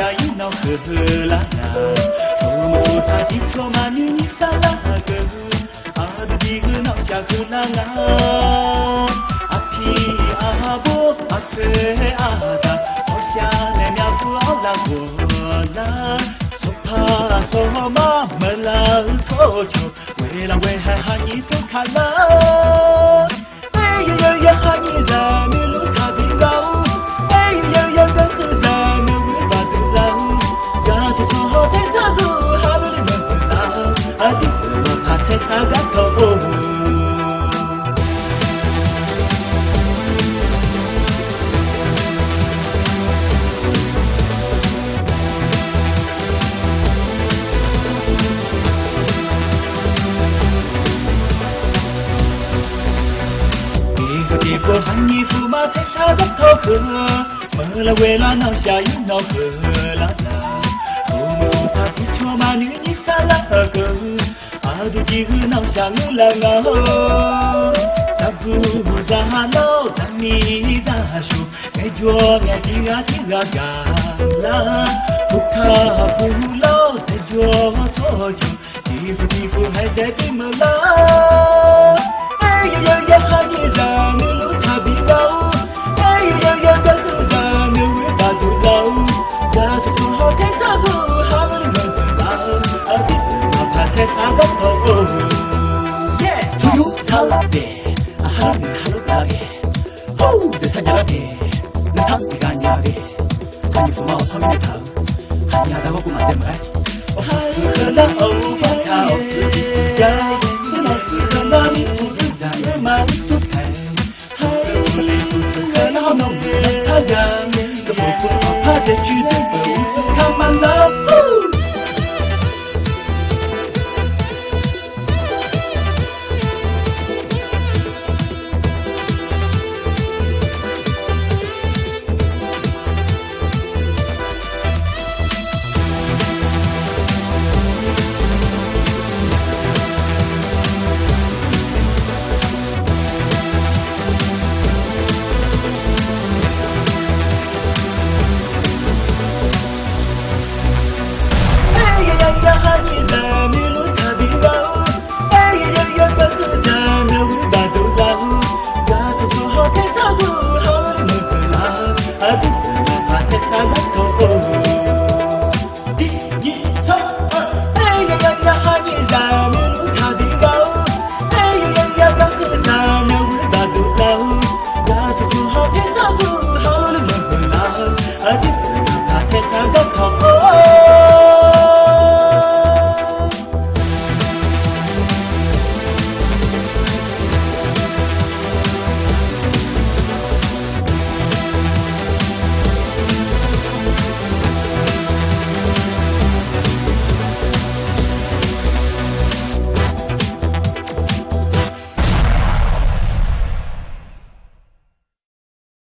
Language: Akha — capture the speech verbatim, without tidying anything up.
Aqyuif nawr keuv lar nar, uqmov taq tiqpov maqnui nyi sarlar keuv. Aqdui bihuiq nawr shaq keuv lar nga. Aqpiq aqbur aqpoeq aqda, hawshaq naeq myavpur-anr lavghawq lar. Sawqpaq sawqma meuqlar-eu tsawrcawq, ghoeqlaf ghoeqhae ha nyir tsawrkaq lar. Aer yawyaw yawha nyir zaq nuiluf taqbi lar-or, aer yawyaw yawganr huiq zaq nuiwuiq baqduq lar-or, gaq tiqpov hawtaer tardov ha lor le meuq lar, aqdui maqpaq taer taq gar tawq-or. Tiqpov ha nyir puq ma taer taq gar tawq keuv, meuqlar ghoeqlar nawr shaq yur nawr keuv lar nar, uqmov taq tiqpov maqnui nyi sarlar keuv. Aqdui bihuiq nawr shaq ngeur lar nga-or, taqguq zaq ha lawr taqmiq zaq sheuq, ngaejawr ngaeq tiq ghaq tiq ghaq gaq lar. Uqkaq puq lawr taejawr tsawrjeuq, tiqpov tiqpov haeq daef duimeuq lar. Aer yawyaw yawha nyir zaq nuiluf taqbi lar-or, aer yawyaw yawganr huiq zaq nuiwuiq baqduq lar-or, gaq tiqpov hawtaer tardov ha lor le meuq lar, aqdui maqpaq taer taq gar tawq-or. Yur taq lar daef, aqha lor nuiq ha lor taf ghae, hawr-eu daeqtaq jav lar daef, nuisanr tiqghaq nya ghae, aqnyir puq ma-awr tsawrmyanr nae taq-eu, aqnyir aqda ghawrkhof maqdae meuq-aer, awqha-eu lar-awq-eu baqda awqtsuif tiqjav, nuilanq tsuif keuv lar ni uqduq zaq nuima-anr tsurtaeq, ha-eu uqle uqtsuif keuv lar-awr nawq-euq lar taq ya.